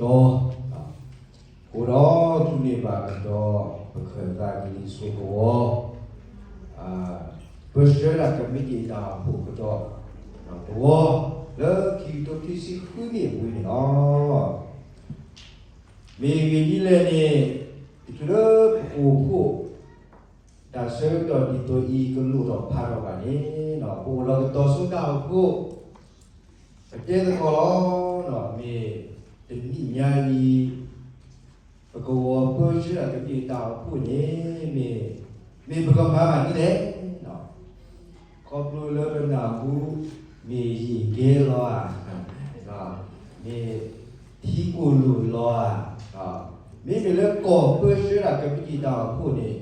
အဃိဒီး သုန့ၢ်ဘၣ်ကဒီး ပခၢၣ်သးကလံၤစိးကဝီၤ ပၢဆှၢတၢ်ကမံးတံာ်တၢ်အိၣ်ဖှိၣ်ကဒီး ကဝီၤ လၢခံကထိခံဆံဃုနံၣ်အပူၤန့ၣ်လီၤ. မ့ၢ်ဂ့ၢ်ဒ်လဲၣ်န့ၣ် တချုးလၢပအိၣ်ဖှိၣ် တၢ်ဆၢကတီၢ်ဒ်သိးအံၤ ကလိၣ်ထီၣ်ဖးထီၣ်ဘၣ်န့ၣ် ပအိၣ်လီၤကတီၤဆိတၢ်အိၣ်ဖှိၣ် ပတဲသကိးလီၤ. မ့ၢ်တနံၤညါအံၤ ပကဝီၤပၢဆှၢတၢ်ကမံးတံာ်တၢ်အိၣ်ဖှိၣ်န့ၣ် မ့ၢ် မ့ၢ်ပကမၤဘၣ်ဒ်လဲၣ် ခီဖျိလၢပနၢ်ဟူ မ့ၢ်ယံာ်ကဲလီၤဧါ, မ့ၢ်ထံကိၢ်လိာ်လီၤဧါ, မ့မ့ၢ်လၢကီၢ်ပၢဆှၢတၢ်ကမံးတံာ်တၢ်အိၣ်ဖှိၣ်န့ၣ်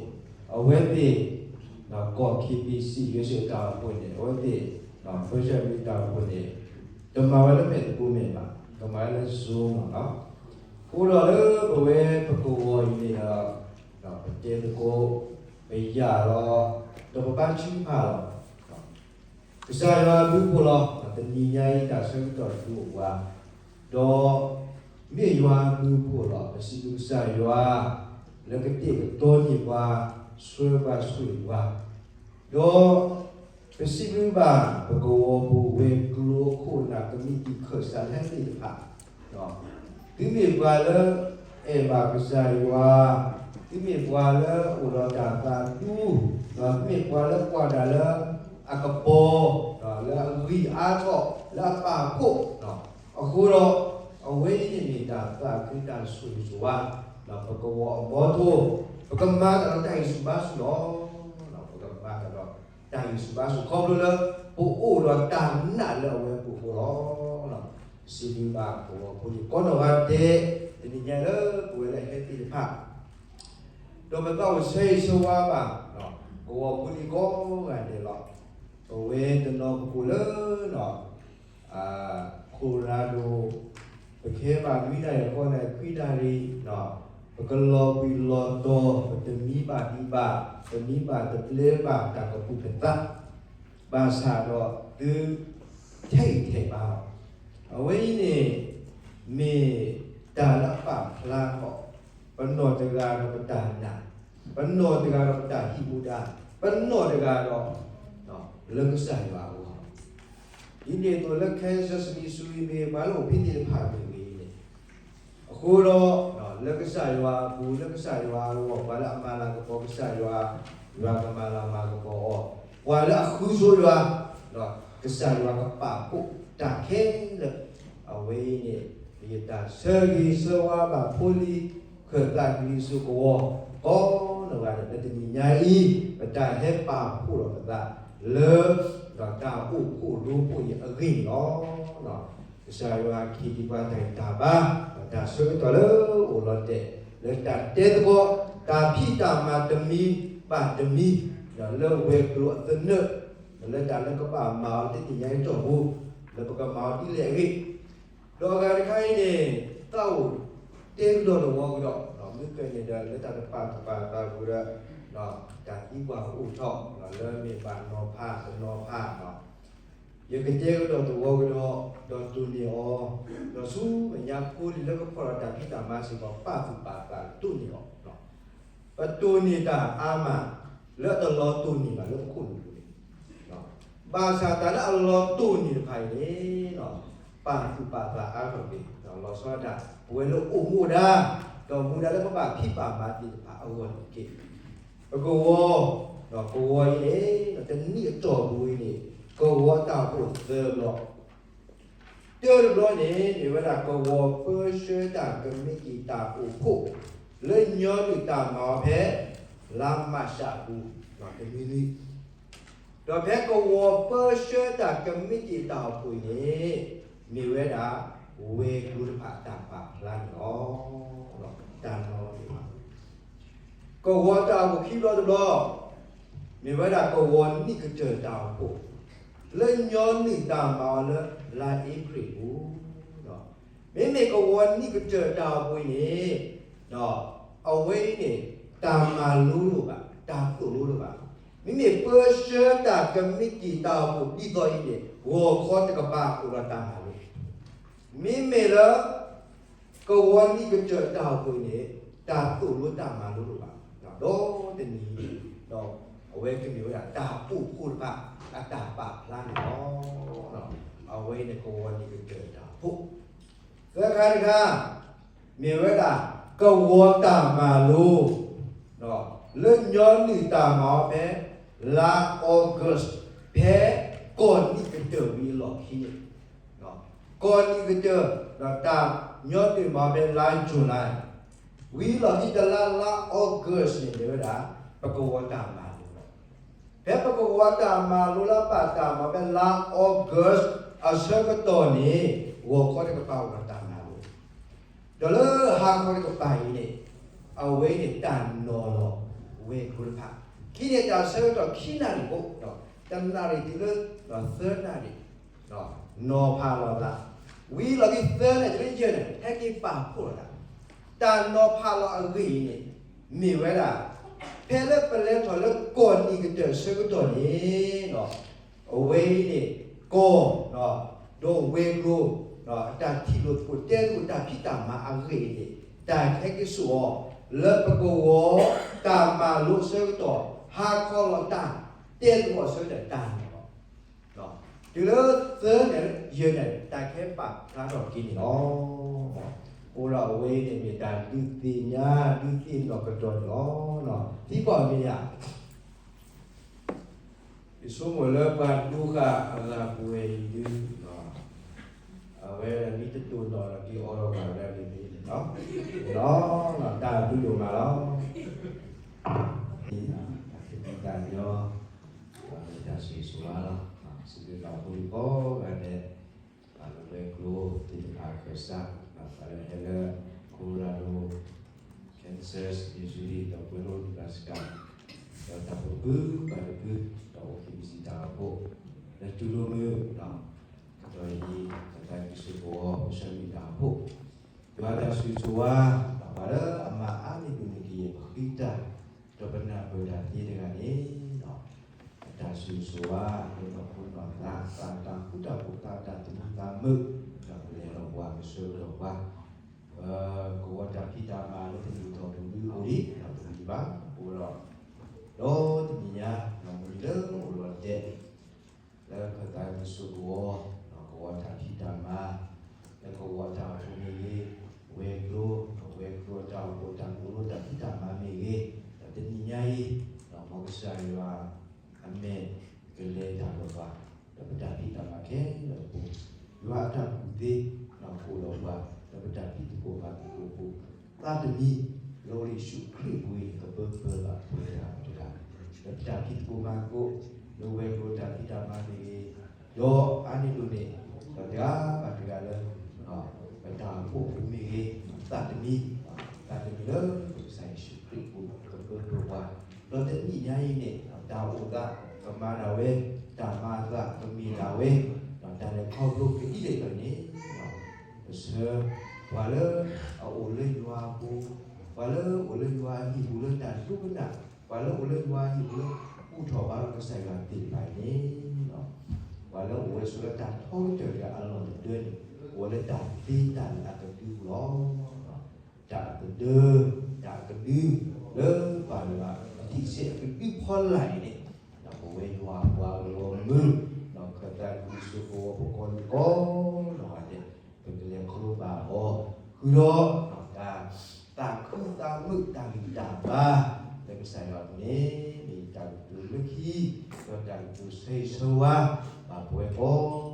အဝဲသ့ၣ် ကီၢ် KBC ယိၤစ့ၣ်တၢ်အိၣ်ဖှိၣ်န့ၣ် အဝဲသ့ၣ် ပၢဆှၢတၢ်ကမံးတံာ်တၢ်အိၣ်ဖှိၣ်န့ၣ် တမၤဝဲလၢမဲာ်သကိးမဲာ်ဘၣ်, ကမၤဝဲလၢ Zoom မ့ၢ်နီၤ. အဃိဒီးလၢပဝဲပကဝီၤအံၤန့ၣ်ဒီး ပတဲသကိး ပယာ်လီၤ ဒီးပဘါထုကဖၣ်လီၤ. ကစၢ်ယွၤအဘျုးအဖှိၣ်လီၤ. တနံၤညါအံၤတၢ်ဆၢကတီၢ်ဒုးအိၣ်ပှၤ, ဒီးမ့ၢ်ယွၤအဘျုးအဖှိၣ်လီၤ. ပစံးဘျုးကစၢ်ယွၤ လၢကတဲာ်ကတီၤန့ၢ်ပှၤ, ဆှၢပှၤဆှၢပှၤ, ဒီး ပစံးဘျုးဘၣ် ပကဝီၤပူၤဝဲၤကျိၤအခိၣ်အနၢ် ကမံးတံာ်ခၢၣ်စးလၢဟဲသ့ၣ်တဖၣ်, သုမ့ၢ်ပှၤလၢအဲၣ်ဘၣ်ကစၢ်ယွၤ, သုမ့ၢ်ပှၤလၢအိၣ်ဒီးတၢ်သးဒူ, သုမ့ၢ်ပှၤလၢကွၢ်တၢ်လၢအကပီၤ, လၢအဂံၢ်အါထီၣ် လၢအပာ်ဖှိၣ်, အဃိဒီး အဝဲအံၤန့ၣ်မ့ၢ်တၢ်သးခုတၢ်ဆိၣ်ဂ့ၤဆိၣ်ဝါ, ပကဝီၤအဘီအထီ, ပကမၤတၢ်ဒီးတၢ်ဂံၢ်ဆူၣ်ဘါဆူၣ်လီၤ. ပကမၤတၢ်ဒီးတၢ်ဂံၢ်ဆူၣ်ဘါဆူၣ် ခီဖျိလၢ ပအိၣ်ဒီးတၢ်နာ်လၢအဝဲအပူၤအဃိလီၤ. စံးဘျုးဘၣ်ပကဝီၤဖိလံၤကိးနီၢ်ဂၤဒဲး, တနံၤညါလၢပဝဲလၢဟဲသ့ၣ်တဖၣ် ဒီးပသးအိၣ်ဆၢဂ့ၤဆၢဝါဘၣ် ပကဝီၤဖိလံၤကိးဂၤဒဲးလီၤ. ပဝဲတနီၤပကိးလၢ Colorado, ပကဟဲဘၣ်နွံနၣ်ရံၣ် ဃိးနၣ်ရံၣ် ခွံနၣ်ရံၣ်, ပကလီၤဘှံးလီၤတီၤ ပတမံဘၣ်ဒံးဘၣ်, ပမံဘၣ်တပျဲဘၣ်တၢ်ကပူၤပသး, ဘၣ်ဆၣ်ဒီးသု ထဲးဂံၢ်ထဲးဘါလီၤ. အဝဲအံၤန့ၣ် မ့ၢ်တၢ်လၢအပာ်ဖျါထီၣ် ပနီၢ်တဂၤဒီးပတၢ်နာ်, ပနီၢ်တဂၤဒီးပတၢ်ဟံးမူဒါ, ပနီၢ်တဂၤဒီး လၢကစၢ်ယွၤအဂီၢ် ဒ်န့ၣ်အသိးလၢ Kansas Missouri မ့ၢ်ဂ့ၤ ပှၤလၢအိၣ်ဖဲသ့ၣ်တဖၣ်မ့ၢ်ဂ့ၤန့ၣ်, အဃိဒီး လၢကစၢ်ယွၤအပူၤ လၢကစၢ်ယွၤအဂီၢ် ပှၤလၢအမၤလၤကပီၤကစၢ်ယွၤ, ယွၤကမၤလၤမၤကပီၤအီၤ, ပှၤလၢအဃုဆိယွၤ, ကစၢ်ယွၤကပာ်ဖှိၣ်တၢ်ခဲလၢာ်. အဝဲအံၤန့ၣ် ယတၢ်ဆၢဂ့ၤဆၢဝါဘၣ်ဖိလံၤ ခၢၣ်သးကလံၤစိးကဝီၤ ကိးနီၢ်ဂၤဒဲး လၢတနံၤညါအံၤ ပတၢ်ဟဲပာ်ဖှိၣ်လီၤပသး လၢ တၢ်အိၣ်ဖှိၣ်ရိဖှိၣ်အံၤအဂ့ၢ်န့ၣ်လီၤ. ကစၢ်ယွၤကဟ့ၣ်ဒံးပှၤတၢ်ဂံၢ်တၢ်ဘါ, တၢ်ဆၢကတီၢ်လၢအိၣ်လီၤတဲာ် လၢတၢ်တဲသကိး တၢ်ဖံးတၢ်မၤတမံၤဘၣ်တမံၤ, လၢဝဲၤကျိၤအသနၢၣ်, လၢတၢ်လၢကဘၣ်မၤအီၤလၢတနံၤညါအံၤအတီၢ်ပူၤ, လၢပကမၤအီၤဒ်လဲၣ်အဂ့ၢ်, ဒီးအဂၤတခါအံၤန့ၣ် သးအိၣ်တဲကဒီးတဝီကဒီး, မ့ၢ်ကဲန့ၣ်ဒီး လၢတၢ်တပာ်သူၣ်ပာ်သးအပူၤဒီး တၢ်သံကွၢ်အိၣ်ထီၣ် လၢမ့ၢ်ဘၣ်နီၤဖးတနီၤဖး, ယကတဲကဒီးတဝီကဒီး ဒီးတိၢ်န့ၢ်အီၤ, ဒီးဆူမဲာ်ညါဖိလံၤလၢကဖီၣ်ဒီးတၢ်ဖံးတၢ်မၤစ့ၢ်ကီး ပာ်သူၣ်ပာ်သးတိၢ်န့ၢ်အီၤ, ပတိၢ်န့ၢ်တၢ်အါမး လၢအတလီၤတိၢ်န့ၢ်ဘၣ်လၢပခိၣ်နူာ်ပူၤန့ၣ် ဘၣ်ဆၣ်တၢ်လၢအလီၤတိၢ်န့ၢ်တဖၣ်အံၤန့ၣ် ပာ်သူၣ်ပာ်သးအါထီၣ်က့ၤ လီၤဆီဒၣ်တၢ် ပဝဲလၢအိၣ်မူဒါ ဒီးမူဒါလၢပဘၣ်ဖံးဘၣ်မၤသ့ၣ်တဖၣ်အဂီၢ်န့ၣ်တက့ၢ်. ပကဝီၤ, ကဝီၤအံၤန့ၣ် တနံၣ်အတီၢ်ပူၤအံၤန့ၣ် ကဝီၤတၢ်အိၣ်ဖှိၣ်သၢဘျီ တၢတဘျီန့ၣ် မ့ၢ်ဝဲဒၣ်ကဝီၤပၢဆှၢတၢ်ကမံးတံာ်တၢ်အိၣ်ဖှိၣ် လၢညီနုၢ်တၢ်မၤအီၤဖဲ လါမးရှးအပူၤ တနွံနွံ, ဒီးဖဲကဝီၤပၢဆှၢတၢ်ကမံးတံာ်တၢ်အိၣ်ဖှိၣ်အံၤန့ၣ် မ့ၢ်ဝဲဒၣ် ဝဲၤကျိၤတဖၣ်တၢ်ပာ်ဖျါန့ၣ်လီၤ. တၢ်နီၣ်န့ၣ် ကဝီၤတၢ်အိၣ်ဖှိၣ်ခံဘျီတဘျီ မ့ၢ်ဝဲဒၣ်ကဝီၤနံၣ်ကတၢၢ်တၢ်အိၣ်ဖှိၣ် လၢညီနုၢ်တၢ်မၤအီၤလၢ လါအ့ဖြ့ၣ်အပူၤ, မ့မ့ၢ်ကဝီၤနံၣ်ကတၢၢ်တၢ်အိၣ်ဖှိၣ်အံၤန့ၣ် အဝဲအံၤန့ၣ် တၢ်မၤလိတအိၣ်ဘၣ်, တၢ်သိၣ်လိတအိၣ်ဘၣ်. မ့မ့ၢ်ပၢဆှၢတၢ်ကမံးတံာ်တၢ်အိၣ်ဖှိၣ်ဒ်သိးအံၤန့ၣ် ဂီၤခီတကပၤအိၣ်ဒီးတၢ်မၤလိ, မ့မ့ၢ်လၢ ကဝီၤနံၤကတၢၢ်တၢ်အိၣ်ဖှိၣ်အံၤန့ၣ် တၢ်သိၣ်လိတၢ်မၤလိတအိၣ်ဘၣ်. ဒီးတနံၤအံၤ ဒီးအဝဲကမ့ၢ်ဝဲဒၣ်တၢ်အိၣ်ဖှိၣ်တဖၣ် အတၢ်ပာ်ဖျါန့ၣ်လီၤ. အဝဲအံၤန့ၣ် ကဝီၤနံၤကတၢၢ်တၢ်အိၣ်ဖှိၣ် သၢခါတခါ မ့ၢ်ဝဲဒၣ် ကဝီၤတၢ်မၤလိ လၢညီနုၢ်တၢ်မၤအီၤဖဲ လါအီကူး ဖဲကီၢ်နံၤကတၢၢ်ဝံၤအလီၢ်ခံန့ၣ်, ကီၢ်နံၤကတၢၢ် ဒီးတၢ်ညီနုၢ်မၤအီၤဖဲလါယူၤလံ ဝံၤအလီၢ်ခံတလါ လါအီကူးန့ၣ် မ့ၢ်ဝဲဒၣ် ပကဝီၤတၢ်မၤလိလီၤ. ဖဲပကဝီၤတၢ်မၤလိလၢဘၣ်တၢ်မၤဖဲလါအီကူးအဆၢကတီၢ်န့ၣ် ဂီၤခီတကပၤအိၣ်ဒီးတၢ်မၤလိ, ဒီးလၢဟါခီတကပၤအံၤန့ၣ် အဝဲန့ၣ်တၢ်နီၤလီၤဝဲၤကျိၤတဖၣ် ခံန့ၣ်တၢ်ဆၢကတီၢ်ခံနၣ်ရံၣ်ဖိ, တနၣ်ရံၣ်တုၤလၢ သၢနၣ်ရံၣ် နီၤဖးလီၤသး, ဝံၤလီၢ်ခံသၢနၣ်ရံၣ်တုၤလၢယဲၢ်နၣ်ရံၣ် ဟဲက့ၤပာ်ဖှိၣ်လိာ်သး, တၢ်နီၤဖးလီၤအဂ့ၢ်အံၤန့ၣ် မ့ၢ်ဝဲဒၣ် ဖဲလၢပလဲၤထီၣ်လၢကီၢ်နံၤကတၢၢ်အဆၢကတီၢ်န့ၣ် အဝဲအံၤန့ၣ် ကီၢ် ဒီးဝဲၤကျိၤ အတၢ်ထံၣ်လိာ်သကိးတဲသကိးတၢ်ဖံးတၢ်မၤအဂ့ၢ်အံၤန့ၣ် တၢ်ဟဲက့ၤစိာ်အီၤ လၢပကဝီၤတၢ်မၤလိအဆၢကတီၢ် ဟါခီလီၤတၢ်တဲသကိးအဆၢကတီၢ်တၢ်န့ၣ်လီၤ. တုၤလၢသၢနၣ်ရံၣ်ယဲၢ်နၣ်ရံၣ် တၢ်ကဟဲပာ်ဖျါထီၣ်က့ၤန့ၣ်လီၤ. အဃိဒီးအဝဲအံၤန့ၣ်မ့ၢ်တၢ်ဒုးသ့ၣ်ညါ ဒုးသ့ၣ်နီၣ်ကဒီးန့ၣ်လီၤ. သံကွၢ်မ့ၢ်ယၤ ယဆိကမိၣ်လၢပှၤဒိဃာ်အဂၤပူၤဝဲအံၤဒုး အဝဲမ့ၢ်တတိၢ်နီၣ်ဒီးက့ၤအိးထီၣ်ဘၣ်ဝဲဒၣ်န့ၣ်န့ၣ်လီၤ. တၢ်ဘျုးဒိၣ်မးလီၤ. တၢ်ညီ တၢ်ဆိၣ်ဂ့ၤဆိၣ်ဝါလီၤ. စံးဘျုးဘၣ်ဖိလံၤကိးဂၤဒဲး ပှၤလၢဝဲၤကျိၤသ့ၣ်တဖၣ်အခၢၣ်စး ပှၤလၢဟဲလၢ Colorado, Kansas, Missouri ဒီး Pueblo, Nebraska ဒီးတၢ်အိၣ်တကုၢ်ဘၣ်တကုၢ် ဒီးအိၣ် K B C တၢ်အိၣ်ဖှိၣ် လၢတူၢ်လိာ်မုာ် ကတီၢ်အံၤ ကသးကံၢ်စိကဝီၤ ပဆၢမုၢ်တၢ်အိၣ်ဖှိၣ် ယွၤတၢ်ဆိၣ်ဂ့ၤဆိၣ်ဝါ ပှၤလၢအမၤအါန့ၢ်ဒိၣ်န့ၢ်ကယဲၢ်ပဃံတၢ် ဒီးပနၢ်ပၢၢ်တၢ်သ့တဂၤန့ၣ် အတၢ်ဆိၣ်ဂ့ၤဆိၣ်ဝါ လၢနီၢ်ခိနီၢ်သး သးတၢ်ဃူတၢ်ဖိး သးတၢ်သူၣ်မံသးမုာ် ဒီးကလဲၤဒီးပှၤ ကဆှၢကဒီးပှၤ ကဝီၤတၢ်ဖံးတၢ်မၤလၢတနံၣ်ထီၣ်ပူၤဒုအိၣ်ဒံး ဒီးတနံၣ်ဘၣ်အိၣ်ဒီး ဒီးတနံၣ်ညါ ဒီးမုၢ်နံၤလၢအိၣ်လီၤတဲာ် လၢခၢၣ်သးကံၢ်စိကဝီၤ ကဝီၤတၢ်ဖံးတၢ်မၤ လၢကဝီၤတၢ်အိၣ်ဖှိၣ်မ့ၢ်ဂ့ၤ, ဝဲၤကျိၤ ဝဲၤကျိၤတၢ်အိၣ်ဖှိၣ်တၢ်သိၣ်လိတၢ်ဖံးတၢ်မၤမ့ၢ်ဂ့ၤ, ဒီးတနံၤညါအံၤ မ်ကစၢ်ယွၤ အမဲာ်ကလဲၤတၢ်ဒီးပှၤ လၢပတၢ်ဖံးတၢ်မၤခဲလၢာ်အပူၤ, ယွၤအတၢ်ကူၣ်သ့ ကအိၣ်ဒီးပှၤ လၢပတၢ်ဖံးသကိးမၤသကိးအပူၤ, သးတမံၤ လၢယ့ၣ်ၡူးခရံာ်အပူၤအံၤ ကပၢပၢဘၣ်ပှၤတဂၤဒီးတဂၤ လၢပတၢ်ဖံးသကိးမၤသကိး, လၢဝဲၤကျိၤတၢ်ဖံးတၢ်မၤမ့ၢ်ဂ့ၤ, ဒီးအါန့ၢ်ဒိၣ်န့ၢ် ဒီးတဂၤဘၣ်တဂၤလၢ ပတၢ်အိၣ်ဖှိၣ်အပူၤမ့ၢ်ဂ့ၤ, သးတမံၤ, သးတမံၤလၢပကစၢ်ယ့ၣ်ၡူးခရံာ်အပူၤ ကပၢပၢပှၤ, ဒီးတနံၤညါအံၤန့ၣ် တၢ်အိၣ်သးကမၤဒၣ်ဝဲ, တၢ်မၤသးကမ့ၢ်ဒၣ်ဝဲ, ဒီးတၢ်လဲၤခီဖျိကဒ်လဲၣ်ဒ်လဲၣ်န့ၣ် ပဆၢ ပှၤလၢအအိၣ်လၢယွၤအပူၤ, ပှၤလၢအအိၣ်လၢယွၤအဟံၣ်ပူၤလၢတၢ်ဒိကနၣ်, ပှၤလၢအအိၣ်လၢယွၤအဟံၣ်ပူၤလၢ ဘူၣ်ထီၣ်ဘါထီၣ်ကစၢ်ယွၤသ့ၣ်တဖၣ်အံၤန့ၣ် ပှၤလၢအိၣ်ဝဲဆိးလၢတၢ်ထီကတၢၢ်တဂၤအလီၢ်တဒၢန့ၣ် အိၣ်ဝဲလၢတၢ်သ့တၢ်လၢအကဒုပူၤလီၤ. တၢ်အကဒၢ, တၢ်အကဒု, လၢပှၤလၢအထံၣ်ဆဲးအကဒုဖီလာ်အံၤန့ၣ် ဒီးပဝဲယွၤပှၤဂီၢ်မုၢ်, ဒီးခၢၣ်သးကံၢ်စိကဝီၤဖိကိးဂၤဒဲး, ပကလဲၤခီဖျိဘၣ်အီၤ, ဃုာ်ဒီး တၢ်သးခုသးမုာ်တၢ်ဂံၢ်တၢ်ဘါ လၢကစၢ်ယွၤအပူၤန့ၣ် မ့ၢ်တၢ်ကတိၤလၢခံ, ဒီးတၢ်ကတိၤဆၢဂ့ၤဆၢဝါ ဘၣ်ပဝဲကိး